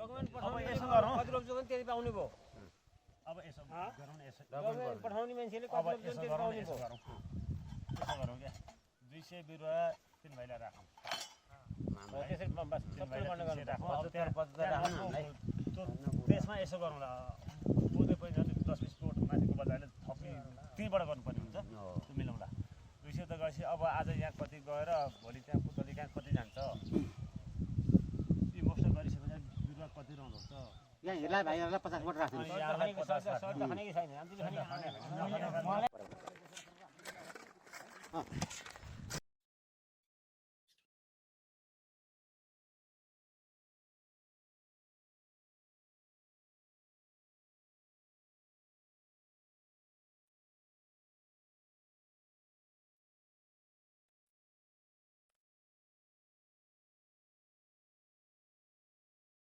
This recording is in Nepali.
डकुमेन्ट अब पठाउने यसो गरौँ कति रोप्छ भने त्यति पाउने भयो अब यसो गरौँ न यसो डकुमेन्ट पठाउने मान्छेले अब कति रोप्छ यसो त्यति गरौँ पाउने यसो भयो गरौँ यसो गरौँ क्या 200 बिरुवा 3 भाइलाई राखौँ त्यसरी बस सबै गर्न गर्नु राखौँ अब 75 राख्नु हामीलाई त्यसमा यसो गरौँ ल बोधे पनि झन् 10-20 कोट माथिको बजारले थपी त्यहीँबाट गर्नुपर्ने हुन्छ त्यो मिलाउँला 200 त गएपछि अब आज यहाँ कति गएर भोलि त्यहाँ पुतली कहाँ कति जान्छ मोस्ट गरिसकेपछि बिरुवा कति रहन्छ यहाँ हिला भाइहरूलाई 50 बोट राख्नु यहाँलाई 50 खने कि छैन